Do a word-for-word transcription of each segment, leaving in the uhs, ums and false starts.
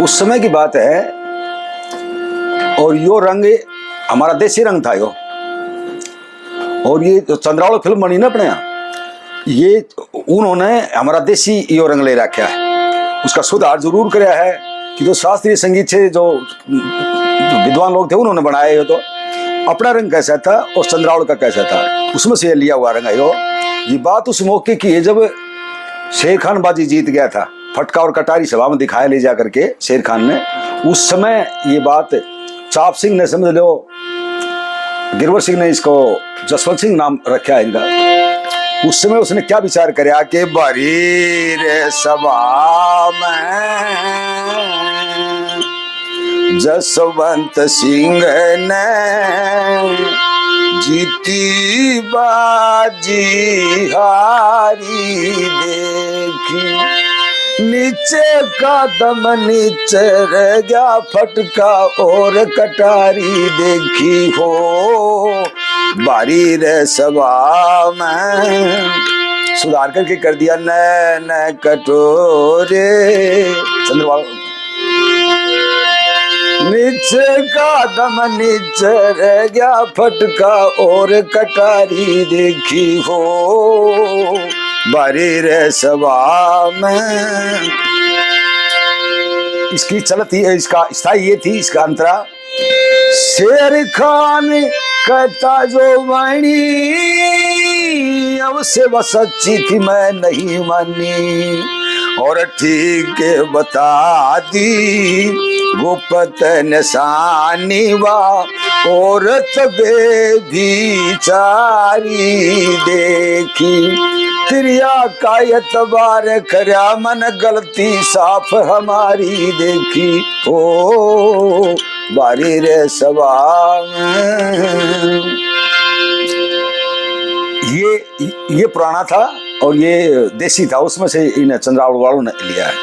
उस समय की बात है, और यो रंग हमारा देसी रंग था यो। और ये जो चंद्रावल फिल्म बनी ना अपने यहाँ, ये उन्होंने हमारा देसी यो रंग ले रखा है। उसका सुधार जरूर कराया है कि जो शास्त्रीय संगीत से जो विद्वान लोग थे, उन्होंने बनाया ये तो अपना रंग कैसा था और चंद्रावल का कैसा था, उसमें से ये लिया हुआ रंग है यो। ये बात उस मौके की है जब शेर खान बाजी जीत गया था, फटका और कटारी सभा में दिखाया ले जा करके शेर खान ने। उस समय ये बात चाप सिंह ने, समझ लो, गिरवर सिंह ने इसको, जसवंत सिंह नाम रखा है इनका। उस समय उसने क्या विचार करया कि भारी रे सभा में जसवंत सिंह ने जीती बाजी हारी देखी, नीचे कदम नीचे रह गया, फटका और कटारी देखी हो भारी रे सभा में। सुधार करके कर दिया नैन कटोरे। चंद्रबाबू नीचे कदम नीचे रह गया, फटका और कटारी देखी हो भारी रे सभा में। इसकी चलती है, इसका स्थाई ये थी, इसका अंतरा। शेर खान कहता जो वाणी, अब से वह सच्ची थी, मैं नहीं मानी। और ठीक बता दी गुप्त निशानी वा, औरत बेभिचारी देखी। तिरिया का एतबार करया, मन गलती साफ हमारी देखी। ओ भारी रे सभा में। ये, ये पुराना था और ये देसी था, उसमें से इन चंद्रावल वालों ने लिया है।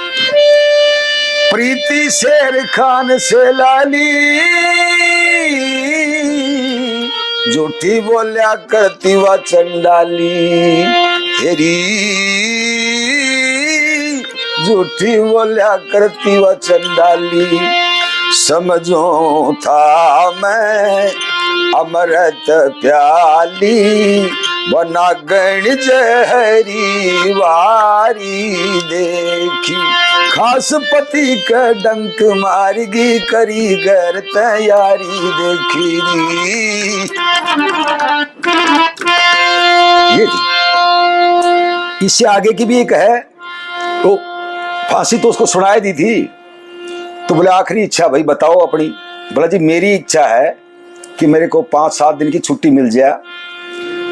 प्रीति शेर खान से लाली, झूठी बोल्या करती वा चंडाली। हेरी झूठी बोल्या करती वा चंडाली, समझूं था मैं अमृत प्याली, व नागण जहरी वारी देखी। खास पति के डंक मारगी, करी घर तैयारी देखी री। ये थी। इससे आगे की भी एक है। तो फांसी तो उसको सुनाई दी थी, तो बोले, "आखिरी इच्छा भाई बताओ अपनी।" बोला, "जी, मेरी इच्छा है कि मेरे को पाँच सात दिन की छुट्टी मिल जाए,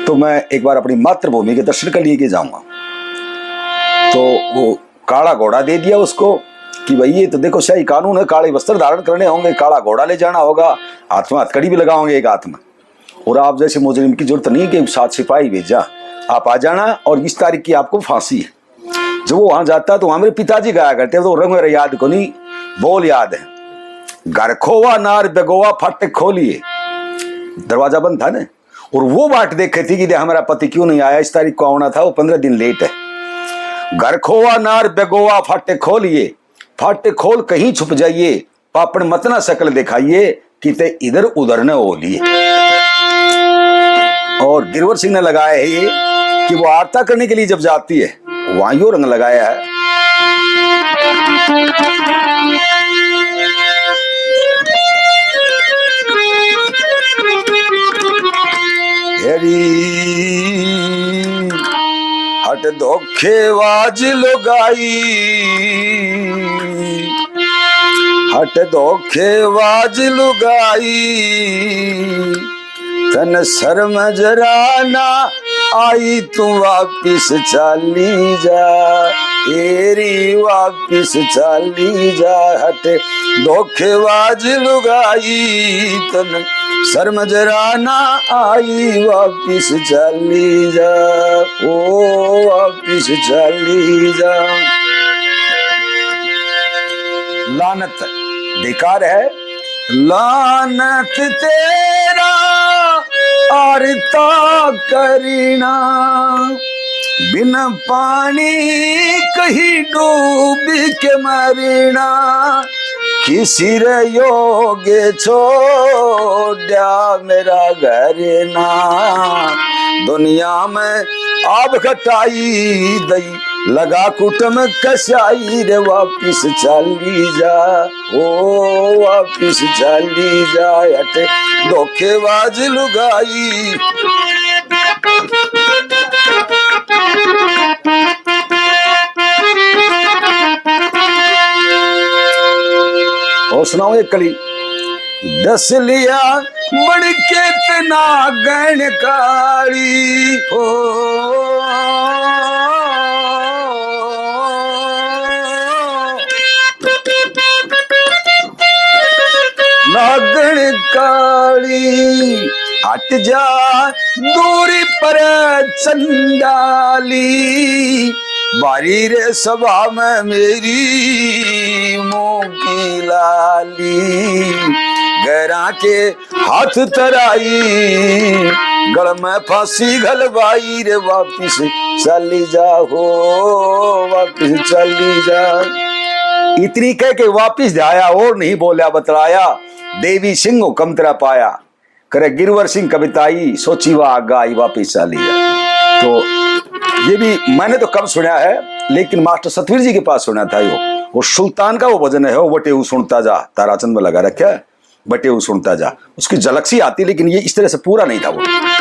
तो मैं एक बार अपनी मातृभूमि के दर्शन के लिए के जाऊंगा।" तो वो काला घोड़ा दे दिया उसको कि भाई, ये तो देखो, शाही कानून है, काले वस्त्र धारण करने होंगे, काला घोड़ा ले जाना होगा, हाथ में हथकड़ी भी लगाओगे एक हाथ में, और आप जैसे मुजरिम की जरूरत नहीं कि सात सिपाही भेजा, आप आ जाना और इस तारीख की आपको फांसी है। जब वो वहां जाता तो वहां मेरे पिताजी गाया करते, तो रंग मेरा याद को नहीं, बोल याद है। घर खोवा नार बेगोवा, फाटक खोलिए, दरवाजा बंद था ना, और वो बाट देखे थी कि दे हमारा पति क्यों नहीं आया, इस तारीख को आना था, वो पन्द्रह दिन लेट है। घर खोवा नार बेगोवा, फाटक खोलिए, फाटक खोल कहीं छुप जाइए, पापण मत ना शकल दिखाइए, किते इधर उधर न हो लिए। और गिरवर सिंह ने लगाया है ये कि वो आरता करने के लिए जब जाती है, वहां यो रंग लगाया है। हेरी हट धोखेबाज लुगाई, हट धोखेबाज लुगाई, तन शर्म जरा ना आई, तू वापिस चाली जा, एरी वापिस चाली जा। हट धोखेबाज लुगाई, तन शर्म जरा ना आई, वापिस चाली जा, ओ वापिस चाली जा। लानत, धिकार है। लानत तेरा आरता करीना, बिन पानी कहीं डूब के मरना, किसी रे योगे छोड़ा मेरा घर ना, दुनिया में आप घटाई दई, लगा कुटम कसाई रे, वापिस चली जा, ओ वापिस चली जा, अटे धोखेबाज लुगाई। और सुनाओ एक कली। दस लिया बन के तना गण काली हो। नागण काली हट जा दूरी पर चंडाली, बारी रे सभा में मेरी मुंह की लाली। गैरा के हाथ तराई, गल में फांसी घलवाई रे, वापिस चली जा हो, वापिस चली जा। इतनी कह के वापिस जाया और नहीं बोल्या बतलाया, देवी सिंह हुक्म तेरा पाया। करे गिरवर सिंह कविताई, सोची वा आगा आई, वापिस चली जा। तो ये भी मैंने तो कम सुना है, लेकिन मास्टर सतवीर जी के पास सुना था यो। वो सुल्तान का वो भजन है, वो बटेऊ सुनता जा, ताराचंद में लगा रखा है, बटेऊ सुनता जा। उसकी झलक सी आती, लेकिन ये इस तरह से पूरा नहीं था वो।